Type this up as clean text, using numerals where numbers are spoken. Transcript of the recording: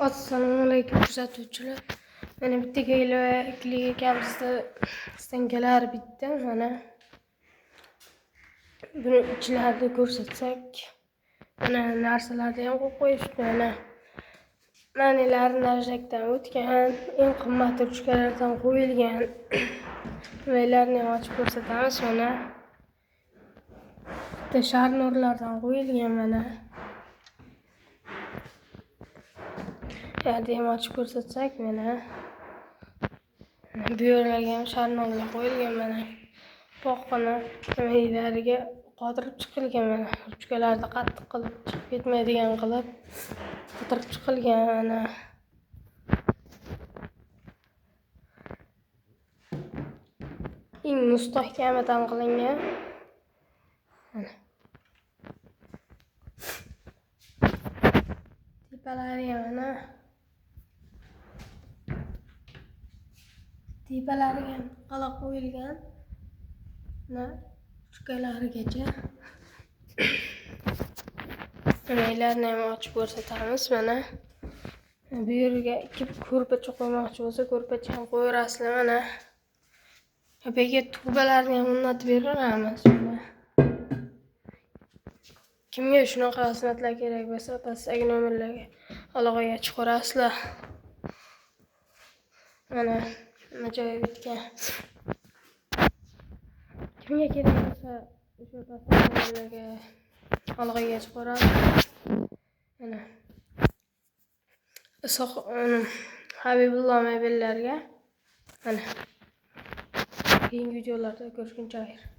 Assalomu alaykum kuzatuvchilar. Mana bitta ikkilik ekanmizda stankalar bitta mana. Buni ichlarida ko'rsatsak, mana narsalarni ham qo'yib qo'yishibdi mana. Manilar narjakdan o'tgan, eng qimmat ruchkalardan qo'yilgan. Nimalarni ham ochib ko'rsatamiz mana. Bitta sharnurlardan qo'yilgan mana. Yerda ham ochib ko'rsatsak mana. Bu yerlarga ham sharnurlar qo'yilgan mana. Poqqina nimalariga qotirib chiqilgan mana. Ruchkalarni qattiq qilib chiqib ketmaydigan qilib qotirib chiqilgan mana. Eng mustahkamidan qilingan. Mana. Tepalari ham mana. Tepalariga ham qala qo'yilgan. Mana ruchkalarigacha. Nimalarni ham ochib ko'rsatamiz mana. Bu yerga ikki ko'rpacha qo'ymoqchi bo'lsa, ko'rpacha ham qo'yaverasizlar mana. Bu yerga tubalarni ham o'rnatib beraveramiz mana. Kimga shunaqa xizmatlar kerak bo'lsa, pastdagi nomerlarga aloqaga chiqarasizlar. Mana ajoyib bitgan. Kimga kerak bo'lsa, o'sha pastdagi nomerlarga aloqaga chiqarasiz. Mana Isoq Habibullo mebellarga mana. Keyingi videolarda ko'rishguncha xayr.